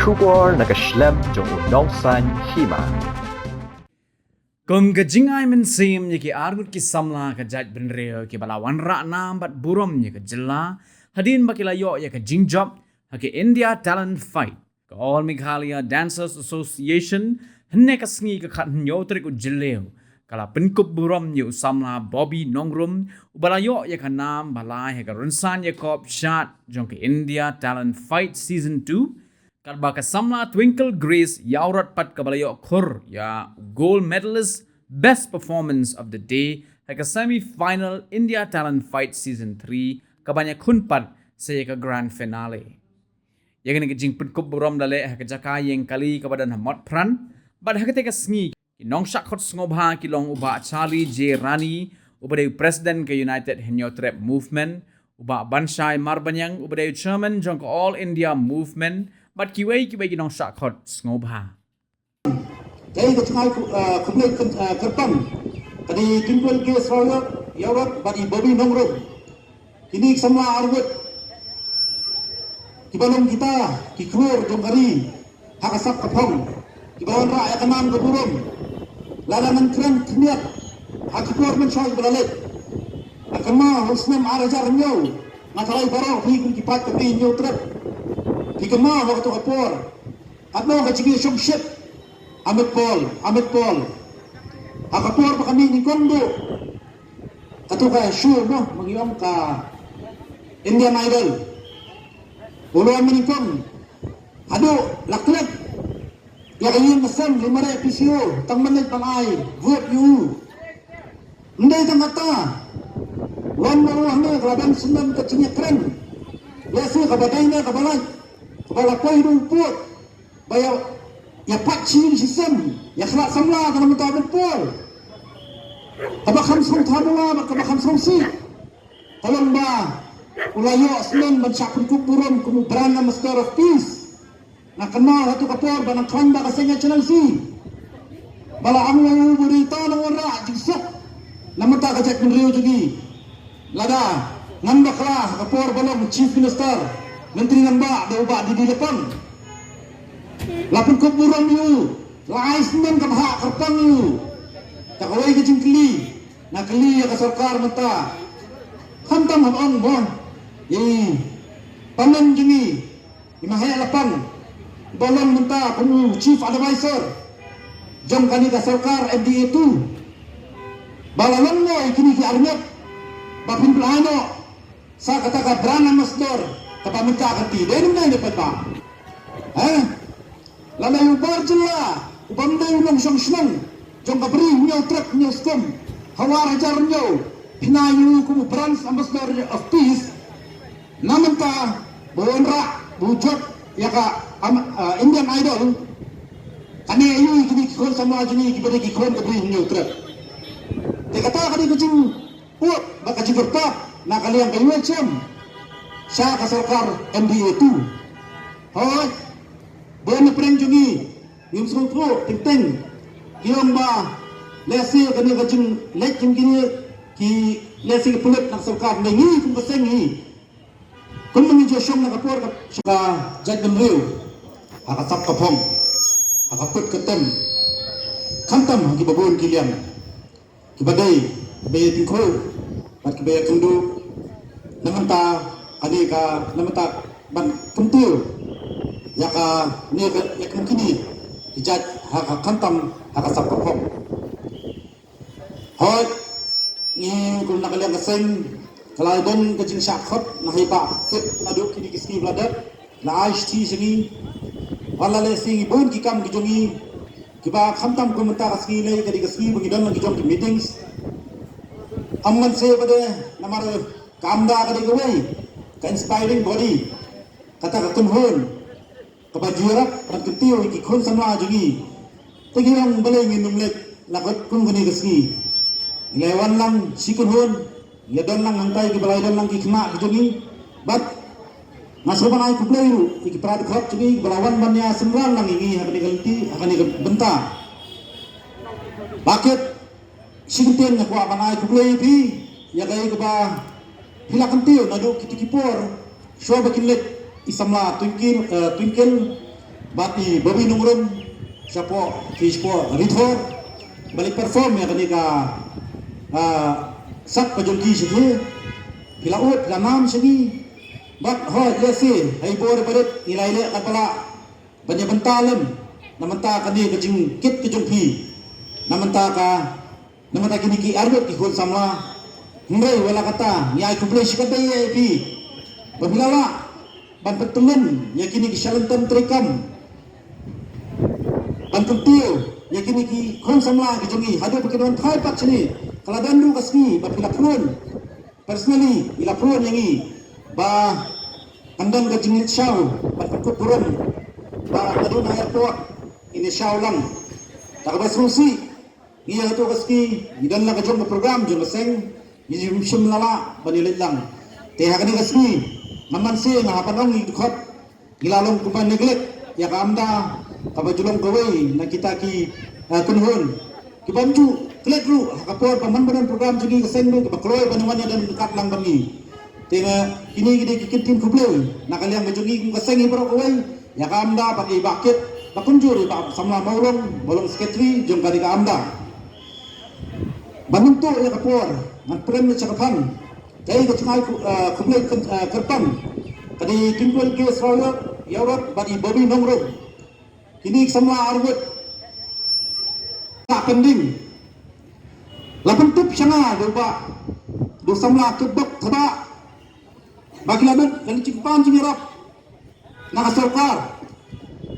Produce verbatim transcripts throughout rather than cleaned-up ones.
Khubor na ka shlem jong u Nongsaiñ Hima. Kum ka jingai mynsiem ïa ki arngut ki samla ka jaitbynriew kiba la wanrah nam bad burom ïa ka jylla hadien ba ki la ïoh ïa ka jingjop ha ka India Talent Fight. Ka All Meghalaya Dancers Association, hynne ka sngi ka khathynñiew tarik u Jylliew, ka la pynkup burom ïa u samla Bobby Nongrum, uba la ïoh ïa ka nam ba lai ha ka rynsan ïakop shad jong ka India Talent Fight Season two, katba ka samla Twinkle Grace Ïawrot pat kaba la ïoh khur ïa Gold Medalist Best Performance of the Day ha ka semi final India Talent Fight Season three, kaban ïakhun pat sa ïa ka Grand Finale. Ïa kane ka jingpynkup burom la leh ha ka jaka ïeng kali kaba don ha Motphran, bad ha katei ka sngi ki nongshah khot sngewbha ki long u Bah Charlie J Rani, uba dei u President ka United Hynñiewtrep Movement, u Bah Banshai Marbaniang, uba dei u Chairman jong ka All India Movement, bad kiwei kiwei ki nongshah khot sngewbha. Dei ka jngai ku-, ah, khublei kyn-, ah, kyrpang ka dei Twinkle Grace Ïawrot, Ïawrot bad i Bobby Nongrum. Kine ki samla arngut kiba long kita ki khlur jong ka ri ha ka sap ka phong, kiba wanrah ïa ka nam ka burom. Lada ngan kren khyndiat ha ki por mynshuwa kiba la leit, nga kynmaw ha u snem ar hajar hynñiew, nga tharai baroh phi kum ki paid ka Bri Hynñiewtrep phi kynmaw ha kato ka por. Katno ka jingïashongshit. Amit Paul, Amit Paul. Ha ka por ba ka mih nyngkong duh kato ka show mo, ma ngi ong ka Indian Idol. U la wan nyngkong. Haduh la klet ïa ka ïing ka sem, li mareh P C O, tang mynta ban ai vote ïa u. Ym dei tang kata. Wan ma u hangne ka la don syndon ka jingïakren. Lehse kaba dei ne kaba lait, kaba la poi haduh pud, ba ïa, ïa pat shi ïing shi sem, ïa khlad samla ka la mynta bad Paul. Kaba kham sngewthuh mo, kaba kham sngewsih. Ka long ba u la ïoh snem ban shah pynkup burom kum u Brand Ambassador of Peace. Nga kynmaw ha kato ka por ba nang khlaiñ ba ka seng H N L C, ba la ong ïa u ba u dei uta u nongwanrah jingsuk na bynta ka jaitbynriew jong ngi. Lada ngan bakla ha ka por ba long Chief Minister, Myntri Rangbah da u Bah D D Lapang, la pynkup burom ïa u, la ai snem ka bhah kyrpang ïa u. Te kawei ka jingkylli nga kylli ïa ka sorkar mynta, khamtam haba ong mo ïa i Pamen jong ngi, i Maheh Lapang, ba long mynta kum u Chief Advisor jong kane ka sorkar M D A two, ba la long mo ïa kine ki arngut ba pynpynlong noh sa kata ka Brand Ambassador kaba mynta ka ti, dei ne ym dei ne paidbah? Eh? Lada ïa u bar jylla uba ym dei u nongshong shnong jong ka Bri Hynñiewtrep Hynñiewskum ha u ar hajar hynñiew phin ai ïa u kum u Brand Ambassador of Peace, na mynta ba u wanrah, ba u jop ïa ka, am, ah, Indian Idol, kane ïa u ïa kine ki khun samla jong ngi kiba dei ki khun ka Bri Hynñiewtrep. Te kata ka dei ka jing Pud bad ka jingkyrpad na ka liang ka U H M sha ka sorkar M D A two. Hooid, bun na pdeng jong ngi ngim sngewthuh teng teng. Ki ong ba lehse kane ka jingleit jong kine ki, lehse ki pulit na ka sorkar, ne ngi kum ka seng ngi, kumba ngi ju shong na ka por ka, ka jaitbynriew ha ka sap ka phong, ha ka put ka tem, khamtam ha kiba bun ki liang. Kiba dei, kiba ïa tyngkhuh bad kiba ïa kynduh na ka bynta kane ka, na ka bynta ban kyntiew ïa kane ka, ïa kine ki jait ha ka, khamtam ha ka sap ka phong. Hooid, ngi kum na ka liang ka seng, ka la don ka jingshah khot na hi ba kit naduh kine ki sngi ba la dep. La ai shithi sha ngi, wat la lehse ngi bun ki kam ki jong ngi kiba khamtam kum mynta ka sngi, lei ka dei ka sngi ba ngi don la ki jong ki meetings. Ym ngan seh ba dei namar ka AMDA ka dei kawei ka inspiring body, kata ka kynhun kaba ju ïarap ban kyntiew ïa ki khun samla jong ngi. Te ngi ong balei ngin ym leit la kum kane ka sngi. Ngi la wan lang shi kynhun, ngi la don lang hangtai kiba la don lang ki khynnah ki jong ngi. Bad nga sngewbha ban ai khublei ruh ïa ki para dkhot jong ngi kiba la wan ban ïa synran lang ïa ngi ha kane ka lynti, ha kane ka bynta. Ba kit shi kyntien nga kwah ban ai khublei ïa phi ïa kaei kaba phi la kyntiew naduh kito ki por shuwa ba kin leit i samla Twinkle, eh, Twinkle, Bad i Bobby Nongrum shapoh ki shapoh Ri Thor ba la perform ïa kane ka, ah, sap ka jong ki shathie. Phi la ud, phi la nam sha ngi. Bad hooid, lehse ha i bor barit ngi la ïaleh katba lah ban ïa bynta lem na bynta kane ka jingkit ka jong phi, na bynta ka na bynta kine ki arngut ki khun samla. Hynrei wat la katta, ngi ai khublei shikatdei ïa phi ba phi la lah ban pyntylli ïa kine ki shalynter treikam, ban kyntiew ïa kine ki khun samla ki jong ngi. Haduh ba kin wan phai pat shane, ka la don ruh ka sngi ba phi la phone personally, i la phone ïa ngi ba kan don ka jingleit shaw ban pynkut burom, ba naduh na airport in ïa shaw lang. Te kaba sngewsih, ngi ïa katu ka sngi ngi don la ka jong ka program jong ka seng, ngi shim, shim la lah ban ïa leit lang. Te ha kane ka sngi, namar shisha nga hap ban ong ngi dkhot, ngi la long kumba neglect ïa ka AMDA, kaba ju long kawei na kita ki, eh, kynhun kiba ym ju klet ruh ha ka por ba man ba don program jong ngi ka seng ruh, kiba kloi ban wan ïa don ryngkat lang bad ngi. Te nga, kine ki dei ki kyntien khublei na ka liang ka jong ngi kum ka seng hi baroh kawei ïa ka AMDA bad i Bah Kit, ba kumjuh i Bah Samla Mawlong ba long secretary jong kane ka AMDA. Ban ym tuh ïa ka por, ngan pyrshang ïa ka phan. Kaei ka jingai khu-, eh, khublei kyn-, eh, kyrpang ka dei Tynroi K Srawïaid, Ïaroh bad i Bobby Nongrum. Kine ki samla arngut ka pending. La pyntip sha nga da u Bah, da u Samla Kitbok Thabah, ba ki la dep ka jingpan jingïarap na ka sorkar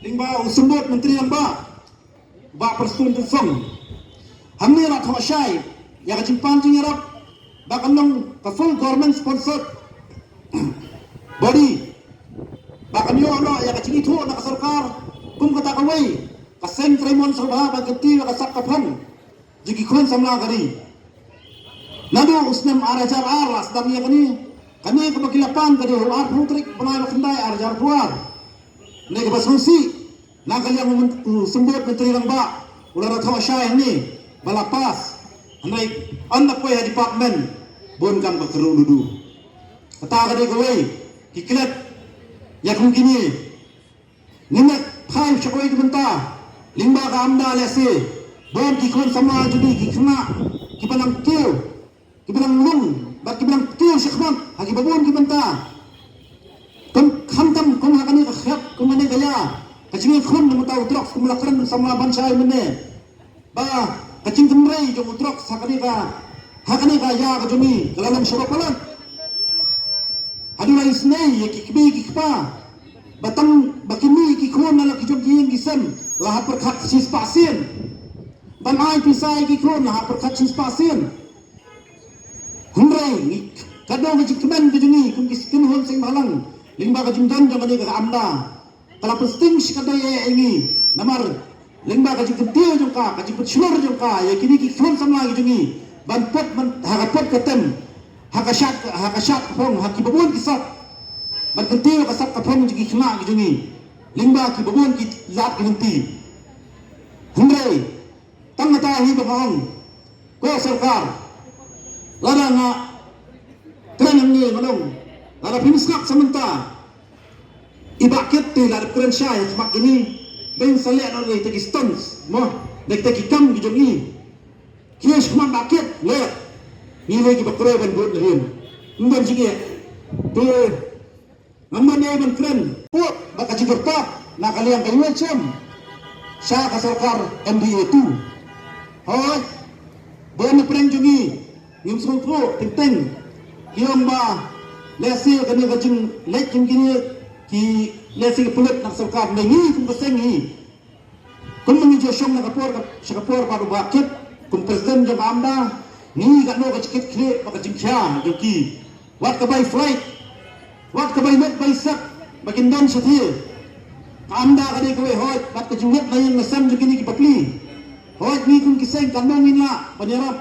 lyngba u Symbud Myntri Rangbah, Bah Prestone Tynsong. Hangne la thoh shai ïa ka jingpan jingïarap ba kan long ka full government sponsored body, ba kan ïoh noh ïa ka jingithuh na ka sorkar kum kata kawei ka seng treimon sngewbha ban kyntiew ïa ka sap ka phong jong ki khun samla ka ri. Naduh u snem ar hajar ar la sdang ïa kane, kane kaba ki la pan ka dei ha u arphew tarik bnai ba khyndai ar hajar arphew ar. Ne kaba sngewsih, na ka liang u myn-, u Symbud Myntri Rangbah u la thoh shai hangne ba la pass, hynrei ynda poi ha department bun kam ka kyrduh duh. Kata ka dei kawei, ki klet ïa kum kine. Ngin ïa phai sha kawei ka bynta lyngba ka AMDA, lehse bun ki khun samla jong ngi, ki khynnah kiba nang kiew, kiba nang lung bad kiba nang kiew shakhmat ha kiba bun ki bynta. Kum, khamtam kum ha kane ka khep, kum ha kane ka ïa ka jingïakhun na ka bynta u drugs, kum la kren samla ban shai mynne, ba ka jingkynrei jong u drugs ha kane ka, ha kane ka ïa ka jong ngi ka la long shabar palat. Haduh la isynei ïa ki kmie ki kpa ba tang ba kine ki khun na la ki jong ki ïing ki sem la hap pyrkhat shispah sien. Ban ai pisa ïa ki khun la hap pyrkhat shispah sien. Hynrei ngi, katno ka jingkmen ka jong ngi kum ki kynhun seng bhalang lyngba ka jingdon jong kane ka AMDA, ka la pynsting shikatdei ïa ngi. Namar lyngba ka jingkyntiew jong ka, ka jingpynshlur jong ka ïa kine ki khun samla ki jong ngi ban put, ban ha ka put ka tem, ha ka shad, ha ka shad ka phong, ha kiba bun ki sap, ban kyntiew ka sap ka phong jong ki khynnah ki jong ngi lyngba kiba bun ki lad ki lynti. Hynrei tang kata hi ba nga ong, ko sorkar, lada nga kren hangne nga ong, lada phim sngap sa mynta, i Bah Kit te la dep kren shai ha khmat jong ngi, beiñ sa leh noh da kita ki stunts mo, da kita ki kam ki jong ngi. Ki ïa shakhmat Bah Kit, leh, ngi lei kiba kren ban bud na rim. Ym don jingeh. Te ngam mane ban kren. Pud ba ka jingkyrpad na ka liang ka U H M sha ka sorkar M D A two. Hooid, bun na pdeng jong ngi ngim sngewthuh teng teng. Ki ong ba lehse kane ka jingleit jong kine ki, lehse ki pulit na ka sorkar, ne ngi kum ka seng ngi. Kumba ngi ju shong na ka por ka, sha ka por bad u Bah Kit kum president jong ka AMDA, ngi katno ka jingkit khlieh bad ka jingkhia jong ki. Wat ka bai flight, wat ka bai met bai sep ba kin don shathie. Ka AMDA ka dei kawei, hooid, wat ka jingmet na ïing na sem jong kine ki bapli. Hooid, ngi kum ki seng katno ngin lah ban ïarap.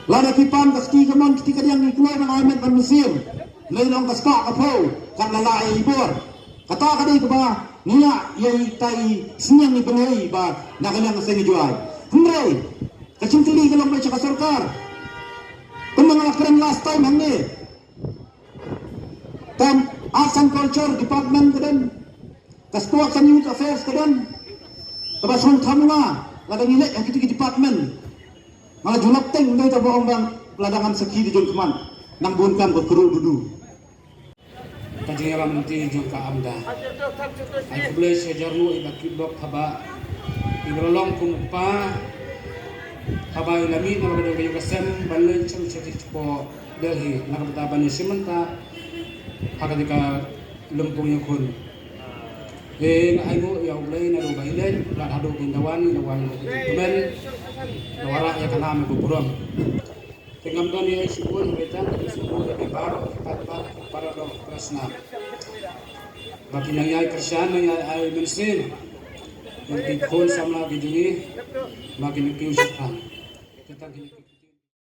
Lada ki pan ka kti kamon kti kadiang, ngi kloi ban ai met ban mynsiem. Lei long ka spah ka phew, kat la la ïa i bor. Kata ka dei kaba ngi ïa, ïa i tai sniang i bnai ba na ka liang ka seng i juai. Hynrei ka jingkylli ka long ba sha ka sorkar. Kumba nga la kren last time hangne, tam Arts and Culture Department ka don, Ka Sport, ka Youth Affairs ka don. Kaba shong thamula lada ngi leit ha kito ki department. Nga la ju lap teng, ym dei tang ba ong ba lada ngam sakhi te jong khmat. Nang bun kam ka kru dudu. Ka jingïalam lynti jong ka AMDA. Ai khublei shi hajar nguh ïa i Bah Kitbok haba i ba la long kum u kpa, haba i la mih na kaba dei ka ïing ka sem ban leit sha sha sha Delhi na ka bynta ban ïashim bynta ha kata ka lympung ïakhun. Te nga ai nguh ïa U Blei naduh ba i leit, bad haduh ba in da wan, i la wan ïa ka jingkmen, la wanrah ïa ka nam ïa ka burom. Te ngam don ei ei shibun, hynrei tang ka jingsngewbha ïa ki baroh ki paidbah, ki para doh para snam, ba kin nang ïai kyrshan, nang ïai ai mynsiem ïa ki khun samla ki jong ngi, ba kin kiew shaphrang. Te tang kine ki